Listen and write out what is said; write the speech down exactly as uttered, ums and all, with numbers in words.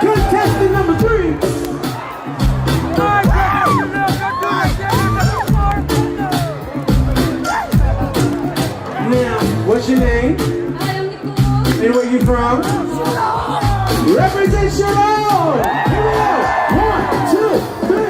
Contestant number three. Now, what's your name? And where you from? Represent your own. Here we go. One, two, three.